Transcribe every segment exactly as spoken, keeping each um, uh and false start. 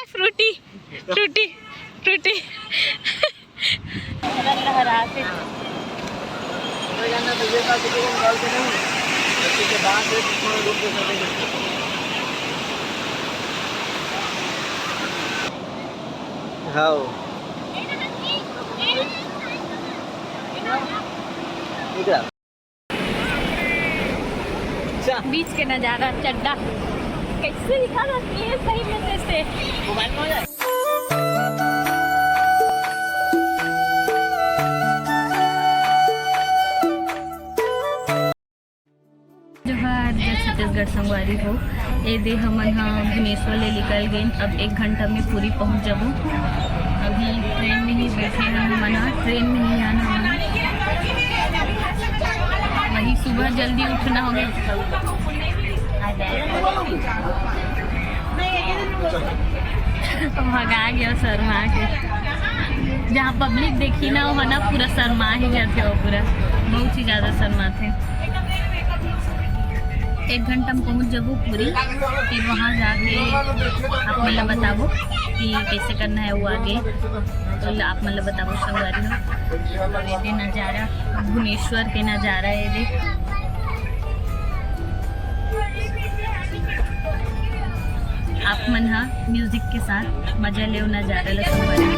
Frooti, Frooti, Frooti. लहराते। हाँ। इधर। अच्छा। बीच के नजारा, चड्डा कैसे दिखा रहा है सही में से। मोबाइल में हो जाए। जोहार, जय छत्तीसगढ़ संगवारी हो। ए दे हमन ह भुवनेश्वर ले निकल गेन। अब एक घंटा में पुरी पहुंच जबो। अभी ट्रेन में ही बैठे हैं हमन ह, ट्रेन में ही आना हमन। वही सुबह जल्दी उठना होगे। भगा गया शर्मा के। जहाँ पब्लिक देखी ना, वो ना पूरा शर्मा ही जाते हो, पूरा बहुत ही ज्यादा शर्माते। एक घंटा में पहुंच जाबो पुरी, फिर वहाँ जाके आप मन ला बताबो कि कैसे करना है वो आगे। तो आप मन ला बताबो संगवारी हो। ये नज़ारा, भुवनेश्वर के नज़ारा ये दे। आप मन हा म्यूजिक के साथ मजा लेव नज़ारा ला संगवारी।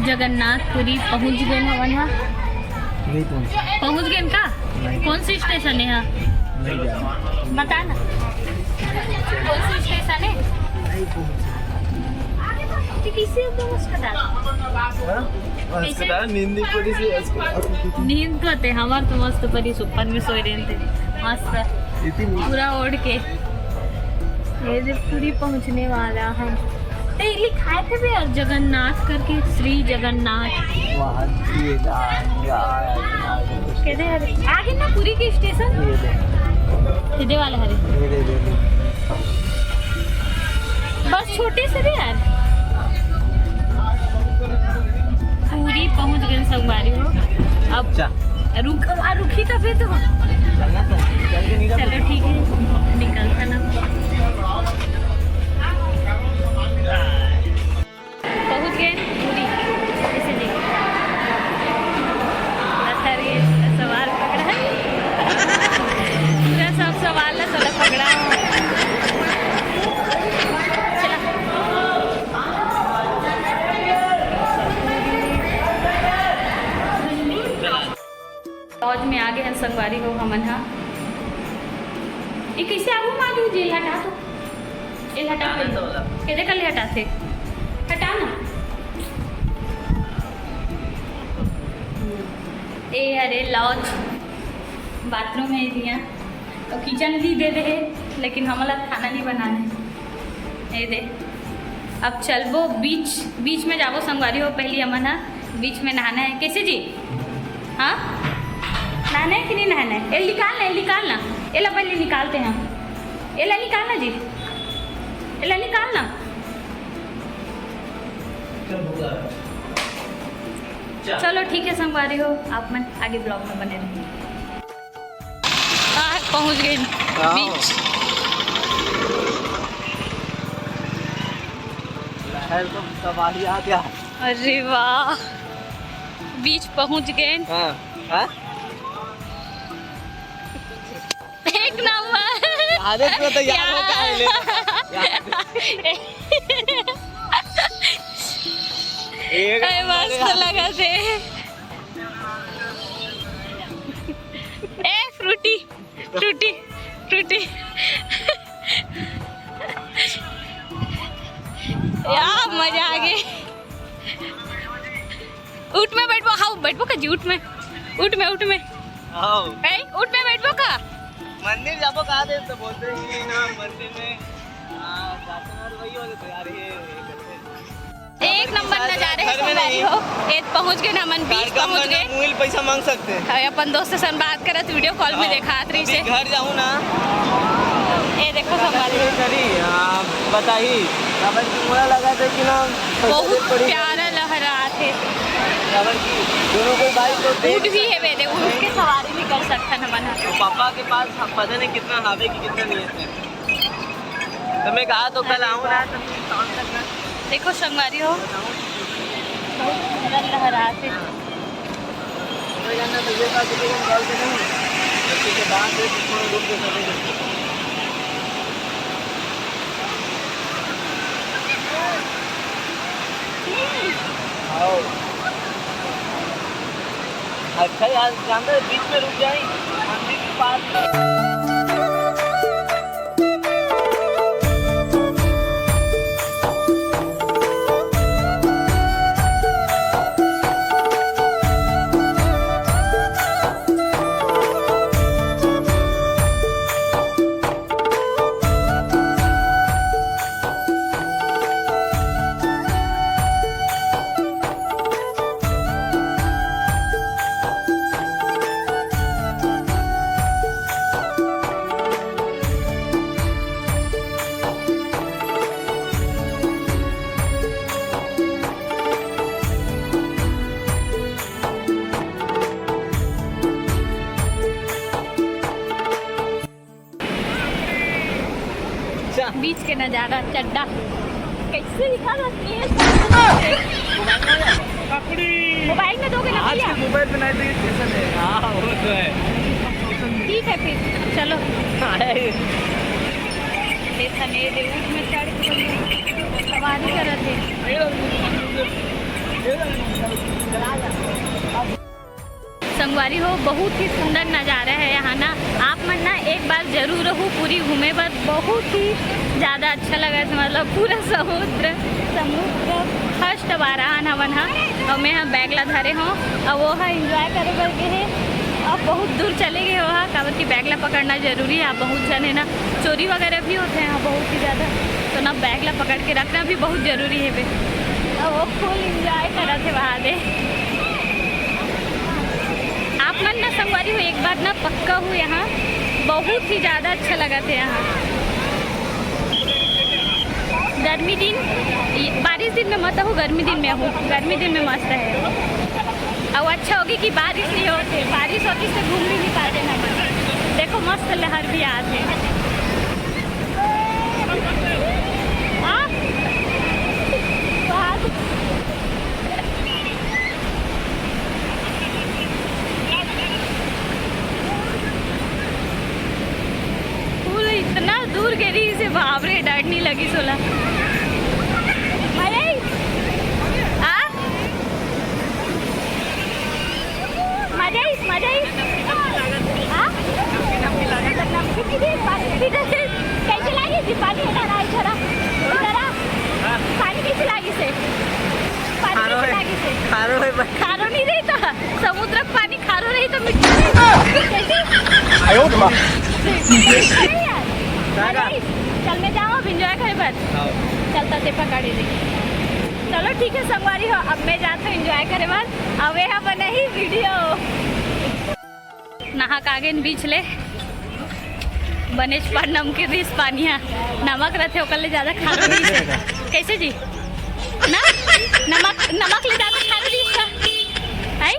जगन्नाथपुरी पहुंच गए हवन हा। नहीं पहुंच। पहुंच गए का? नहीं। कौन सी स्टेशन है यहाँ? नहीं जाना। बता ना। कौन सी स्टेशन है? नहीं पहुंच। तो किसी को उसका डाल। हाँ? कैसे? नींद नहीं पड़ी थी। नींद तो आते, हमार तो मस्त परी सुपन में सोए रहे थे। मस्त। इतनी पूरा ओढ़ के। ये दे पुरी पहुंचने वाला है। ए, लिखाए थे भी यार, जगन्नाथ करके, श्री जगन्नाथ। कहते हैं, आगे ना पुरी के स्टेशन। ये दे। ये दे वाला है। ये दे, दे, दे। बस छोटे से भी यार। पुरी पहुंच गए संगवारी हो। अब अच्छा। रुक, आ, रुकी तो फिर तो। चलो ठीक है, निकलता ना। पहुंच गए पुरी। इसे देखिए। अरे, सवाल पकड़ा है। पूरा सब सवाल ना साला पकड़ा हो। चला। लॉज में आ गए हैं संगवारी हो हमन हा। ये कैसे आगू में आ गई? जेल हटा तो। जेल हटा। हटा ना तो वाला। केदे कर ले हटा थे? हटा ना। ए अरे लॉज, बाथरूम है दिया। तो किचन भी दे दे, लेकिन हमला खाना नहीं बनाना है। ये दे, अब चलबो बीच, बीच में जाबो संगवारी हो। पहली हमन हा बीच में नहाना है। कैसे जी? हाँ, नहाना है कि नहीं नहाना है? ये निकाल ना, ये निकाल ना, ये ला पहले निकालते हैं हम। ये ला निकाल ना जी, ये ला निकाल ना। चलो ठीक है संगवारी हो, आप मन आगे ब्लॉग में बने रहिए। आ, पहुंच गए आओ। बीच। लहर तो सवारी आ गया। अरे वाह, बीच पहुंच गए। हाँ, हाँ? एक नंबर। अरे तो, तो यार वो क्या है ले? एक अरे नंबर मस्त यार। लगा थे। ए फ्रूटी, फ्रूटी, फ्रूटी। यार मजा आ गए। ऊँट में बैठबो, हाँ बैठबो का जी ऊँट में, ऊँट में, ऊँट में। आओ। ए, ऊँट में बैठबो का? मंदिर जाबो कहा थे तो बोलते ही ना मंदिर में। हाँ, जाते ना तो वही हो जाते यार, ये, ये करते हैं। एक नंबर नजारे हे संगवारी हो। ए, पहुंच गे ना, हमन बीच पहुंच गे। मोबाइल पैसा मांग सकते हैं। अरे, अपन दोस्त सन बात करत, वीडियो कॉल में हाँ, देखात रहिस हे। घर जाऊँ ना। ए, देखो संगवारी हो। करी, हाँ, बताही। काबर कि मोला लगा था कि ना, बहुत प्यारा लहरात हे। काबर कि दोनों कोई बाइक तो ऊँट भी हे बे, ऊँट के सवारी भी कर सकथन हमन ह। तो पापा के पास पता नहीं कितना हावे कि कितना नहीं है। तो मैं कहा तो कल आऊँ ना, तो शाम तक ना। देखो संगवारी हो, बहुत सुंदर लहरात हे। कोई जाना तो ये बात किसी को निकाल के नहीं। ठीक है, बात है, थोड़ा रुक के चलेंगे। आओ। अच्छा यार, जानते हैं, बीच में रुक जाए, मंदिर के पास। अच्छा। बीच के नजारा, चड्डा कैसे दिखा सकती है? मोबाइल में दोगे ना आज भैया? के मोबाइल पे नहीं तो ये कैसे लेगा? हाँ, वो तो है। ठीक है फिर, चलो। अरे। देखा नहीं, दे ऊँट में चढ़ के सवारी करत हे। संगवारी हो, बहुत ही सुंदर नज़ारा है यहाँ ना। आप मन ना एक बार जरूर रहू, पूरी घूमे बर बहुत ही ज़्यादा अच्छा लगा है। मतलब पूरा समुद्र, समुद्र first बार आन हमन ह, और मैं ह बैग ला धरे हों, और वो ह enjoy करे बर गे हे, और बहुत दूर चले गे हो हा, काबर कि बैग ला पकड़ना जरूरी है। आप बहुत जने ना चोरी वगैरह भी होते हैं यहाँ बहुत ही ज़्यादा, तो ना बैग ला पकड़ के रखना भी बहुत जरूरी है बे। और वो full enjoy करत हे वहाँ दे। आप मन ना संगवारी हो, एक बार ना पक्का हो यहाँ, बहुत ही ज़्यादा अच्छा लगत हे यहाँ। गर्मी दिन, बारिश दिन में मत हो, गर्मी दिन में हो, गर्मी दिन में मस्त है। अब अच्छा होगी कि बारिश नहीं होती, बारिश होती तो घूम भी नहीं पाते ना। देखो मस्त लहर भी आते हैं। हाँ? वहाँ से फूल इतना दूर गिरी से, बाप रे, डर नहीं लगी सोला। मजा आई? आ? मजा आई, मजा आई? हाँ? कैसे लागी थी पानी? इधर आ, इधर आ। पानी कैसे लागी से? पानी खारो कैसे है। लागी से? खारो है बस। खारो नहीं रहता, समुद्र का पानी खारो रही तो मीठा नहीं। कैसे? आयो रे माँ। अरे यार, दादा। अरे, चल मैं जाऊँ अब enjoy करे बर। हाँ। चलता ते पकड़े दे। चलो ठीक है संगवारी हो, अब मैं जाता हूँ enjoy करे बर। अबे हा बना ही video। नहा के आगे न बीच ले बनेच पर नमकीन रिहिस पानी हा। नमक रथे ओकर ले ज्यादा खारो रिहिस हे। कैसे जी? ना? नमक, नमक ले ज्यादा खारो रिहिस का? है?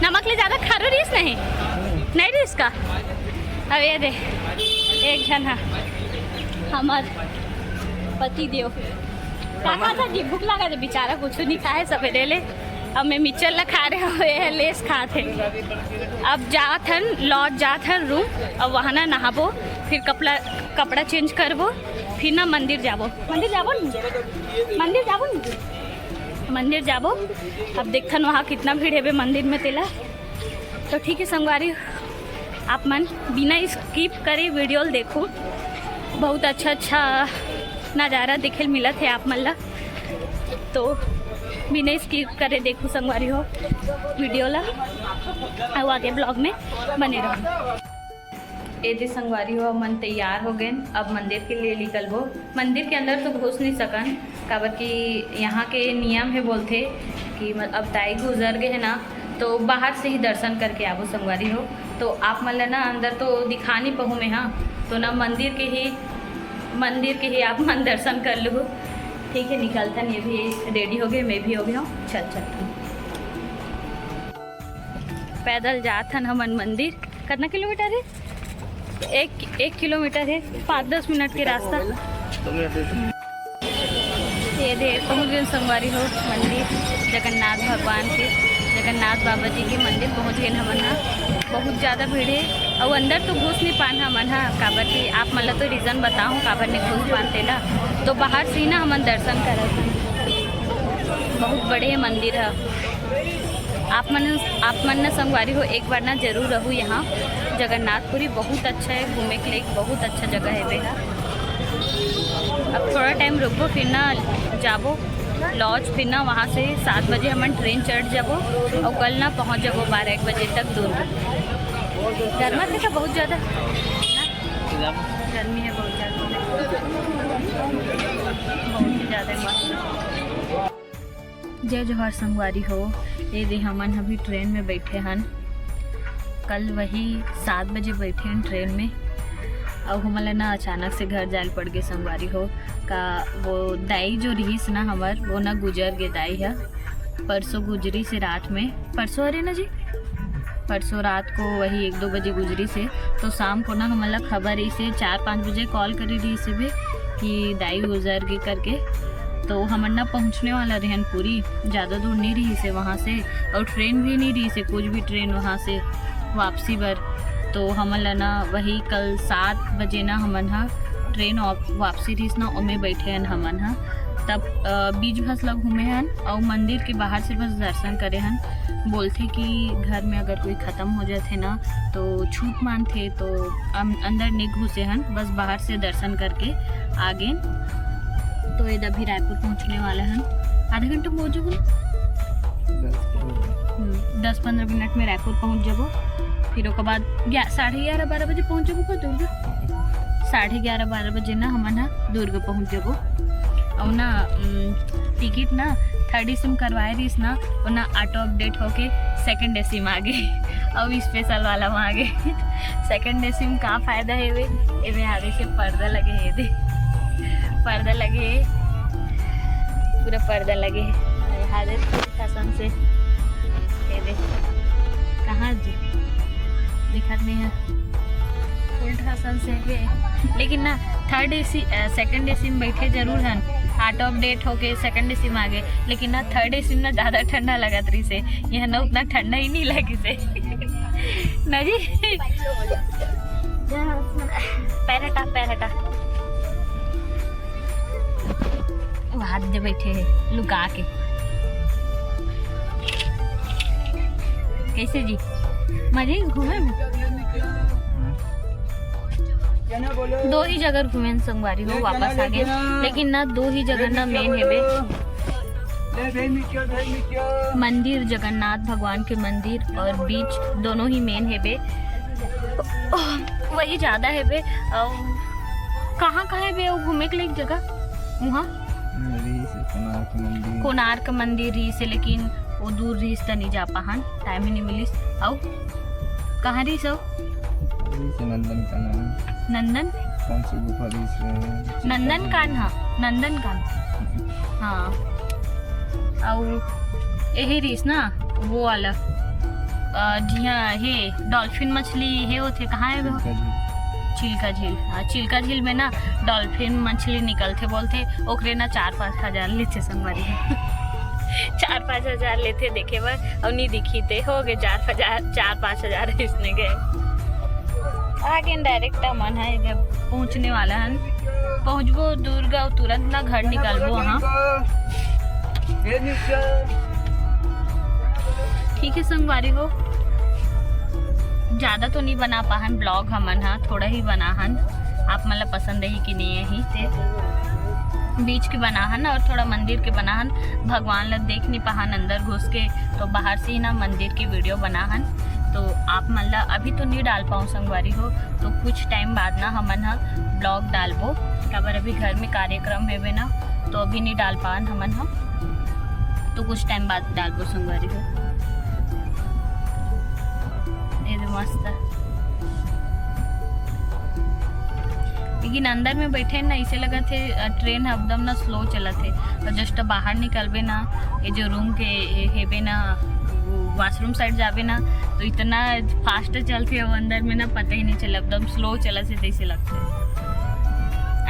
नमक ले ज्यादा खारो रिहिस नहीं? नहीं रिहिस का? अब ये दे, एक झन हा, हमार पति देव। का खात हा जी? भूख लगा दे बेचारा, कुछ नहीं खाए सवेरे ले। अब मैं मिक्सचर ला खा रहे हो, ये लेस खात हे। अब जात हन, लौट जात हन रूम, अब वहाँ ना नहाबो, फिर कपड़ा, कपड़ा चेंज करबो, फिर ना मंदिर जाबो। मंदिर जाबो न? मंदिर जाबो न? मंदिर जाबो। अब देखथन वहाँ कितना भीड़ हेबे मंदिर में तेला। तो ठीक है संगवारी, आप मन बिना skip करे video ल देखो, बहुत अच्छा अच्छा नज़ारा देखे ल मिलत हे आप मन ला। तो बिना skip करे देखो संगवारी हो video ला, अउ आगे vlog में बने रहो। ए दे संगवारी हो, हमन तैयार हो गेन, अब मंदिर के लिए निकलबो। मंदिर के अंदर तो घुस नहीं सकन, काबर कि यहाँ के नियम है, बोलथे कि म-, अब दाई गुजर गए है ना, तो बाहर से ही दर्शन करके आबो संगवारी हो। तो आप मन ला ना अंदर तो दिखा नहीं पाहूँ मैं, हाँ, तो ना मंदिर के ही, मंदिर के ही आप मन दर्शन कर लू। ठीक है, निकलथन, ये भी रेडी हो गए, मैं भी हो गया हूँ। चल, चल। पैदल जात हन हमन मंदिर। कितना किलोमीटर है? एक, एक किलोमीटर है, पाँच दस मिनट के रास्ता। ये दे पहुँच गए संगवारी हो मंदिर, जगन्नाथ भगवान के, जगन्नाथ बाबा जी के मंदिर पहुँच गए हमन हा। बहुत ज़्यादा भीड़ है और अंदर तो घुस नहीं पान हमन हा, काबर कि आप मन ला तो रीज़न बताहूँ काबर नहीं घुस पान तेला। तो बाहर से ही ना हमन दर्शन करत हन। बहुत बड़े मंदिर है। आप मन, आप मन ना संगवारी हो, एक बार ना जरूर रहू यहाँ। जगन्नाथपुरी बहुत अच्छा है घूमे के लिए, बहुत अच्छा जगह है बेटा। अब थोड़ा टाइम रुकबो, फिर ना जाबो लॉज, फिर ना वहाँ से सात बजे हमन ट्रेन चढ़ जाबो और कल ना पहुँच जाबो बारह एक बजे तक दुर्ग। गर्मा थे तो बहुत ज़्यादा गर्मी है, बहुत ज़्यादा, बहुत ही ज़्यादा मस्त। जय जोहार संगवारी हो, ये दे हमन अभी ट्रेन में बैठे हन। कल वही सात बजे बैठे हन ट्रेन में, अउ हमन ला ना अचानक से घर जाए पड़ गए संगवारी हो। का वो दाई जो रहीस ना हमर, वो ना गुजर गए दाई ह। परसों गुजरी से रात में, परसों अरे ना जी, परसों रात को वही एक दो बजे गुजरी से, तो शाम को ना हमन ला खबर इसे चार पाँच बजे कॉल करी रही से भी कि दाई गुजर गए करके। तो हमन ना पहुँचने वाला रहन पूरी, ज़्यादा दूर नहीं रही से वहाँ से, और ट्रेन भी नहीं रही से, कुछ भी ट्रेन वहाँ से वापसी बर। तो हमन ला ना वही कल सात बजे ना हमन हा ट्रेन वाप-, वापसी रहीस ना, ओमे बैठे हन हमन हा। तब, अ, बीच भस ला घूमे हन और मंदिर के बाहर से बस दर्शन करे हन। बोलथे कि घर में अगर कोई खत्म हो जाथे ना तो छूट मानथे, तो अम-, अंदर नहीं घुसे हन, बस बाहर से दर्शन करके आ गेन। तो ये अभी रायपुर पहुँचने वाला हन, आधा घंटा में पहुँच जाबो ना। दस किलोमीटर। हम्म, दस पन्द्रह मिनट में रायपुर पहुँच जाबो। फिर ओकर बाद ग्या-, साढ़े ग्यारह बारह बजे पहुँच जाबो का दुर्ग? साढ़े ग्यारह बारह बजे ना हमन ह दुर्ग पहुँच जाबो। और ना, उम, टिकट ना थर्ड एसी में करवाए रहीस ना, वो ना ऑटो अपडेट होके सेकंड एसी में आ गए, और स्पेशल वाला में आ गए। सेकंड एसी में का फायदा है वे? एमे आगे से पर्दा लगे है, दे पर्दा लगे है, पूरा पर्दा लगे है। यहाँ दे शासन से, ये दे कहाँ जी दिखत नहीं है, उल्टा शासन से भी। लेकिन ना थर्ड एसी, अ, सेकंड एसी में बैठे जरूर हन, ऑटो अपडेट होके सेकंड एसी में आ गए, लेकिन ना थर्ड एसी में ना ज़्यादा ठंडा लगत रही से, यहाँ ना उतना ठंडा ही नहीं लगी से। ना जी, पैर हटा, पैर हटा। वो हाथ दे बैठे हैं लुका के। कैसे जी, मजे घूमे में? दो ही जगह घूमे संगवारी हो, वापस आ गए। लेकिन ना दो ही जगह ना मेन हेबे, मंदिर, जगन्नाथ भगवान के मंदिर और बीच दोनों ही मेन हेबे, वही ज़्यादा हेबे। और कहाँ कहाँ हेबे वो घूमे के लिए जगह? वहाँ कोणार्क मंदिर। कोणार्क मंदिर रहीस, लेकिन वो दूर रहीस त नहीं जा पाहन, टाइम ही नहीं मिलिस। अउ कहाँ रहीस हो? रहीस नंदन कानन। नंदन? कौन सी गुफा रहीस? नंदन कान, हाँ, नंदन कान। हाँ। अउ यही रहीस ना, वो वाला, अ, जिहाँ हे डॉल्फिन मछली हे होथे, कहाँ हे वो? चिल्का झील। चिल्का झील, हाँ, चिल्का झील में ना डॉल्फिन मछली निकलथे बोलथे, ओकरे ना चार पाँच हजार लेथे संगवारी। चार पाँच हजार लेथे देखे बर, अउ नहीं दिखी ते हो गए चार हजार, चार पाँच हजार इसने गए। आगे डायरेक्ट मन है, जब पहुँचने वाला है, पहुँचबो दुर्ग अउ तुरंत ना घर निकलबो। हाँ, ठीक है संगवारी हो, ज़्यादा तो नहीं बना पाहन ब्लॉग हमन हा, थोड़ा ही बना हन। आप मन ला पसंद ही कि नहीं ही ते बीच के बना हन और थोड़ा मंदिर के बना हन। भगवान ला देख नहीं पाहन अंदर घुस के, तो बाहर से ही ना मंदिर की वीडियो बना हन। तो आप मन ला अभी तो नहीं डाल पाऊँ संगवारी हो, तो कुछ टाइम बाद ना हमन ह ब्लॉग डालबो, काबर अभी घर में कार्यक्रम हेबे ना, तो अभी नहीं डाल पान हमन ह, तो कुछ टाइम बाद डालबो संगवारी हो। ये दे मस्त, लेकिन अंदर में बैठे ना, ऐसे लगत हे, अ, ट्रेन ह एकदम ना स्लो चलत हे। और जस्ट बाहर निकलबे ना, ये जो रूम के ये हेबे ना, वॉशरूम साइड जाबे ना, तो इतना फास्ट चलते हो अंदर में ना, पता ही नहीं चला, एकदम स्लो चलत हे, जैसे लगते।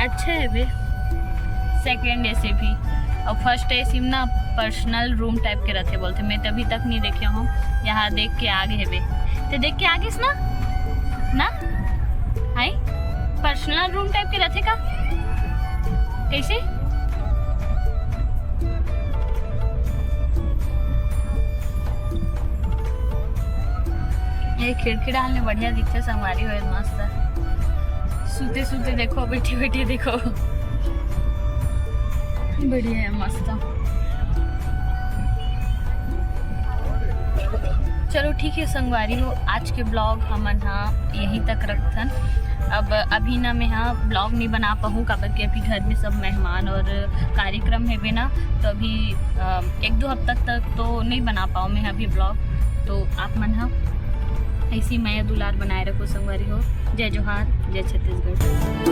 अच्छा हेबे, सेकंड एसी भी। और फर्स्ट एसी में ना पर्सनल रूम टाइप के रहते बोलते, मैं तो अभी तक नहीं देखे हूँ, यहाँ देख के आगे हेबे। ते देख के आगे ना, ना? हाय, पर्सनल रूम टाइप के रहते का? कैसे? ये खिड़की डालने बढ़िया दिखते, संगवारी हो मस्त। सूते सूते देखो, बैठे बैठे देखो, बढ़िया है, मस्त। चलो ठीक है संगवारी हो, आज के ब्लॉग हमन हा यहीं तक रखथन। अब अभी ना मैं हा ब्लॉग नहीं बना पाऊँ, काबर कि अभी घर में सब मेहमान और कार्यक्रम हेबे ना, तो अभी अ, एक दो हफ्ता तक तो नहीं बना पाऊँ मैं अभी ब्लॉग। तो आप मन हा ऐसी मया दुलार बनाए रखो संगवारी हो। जय जोहार, जय छत्तीसगढ़।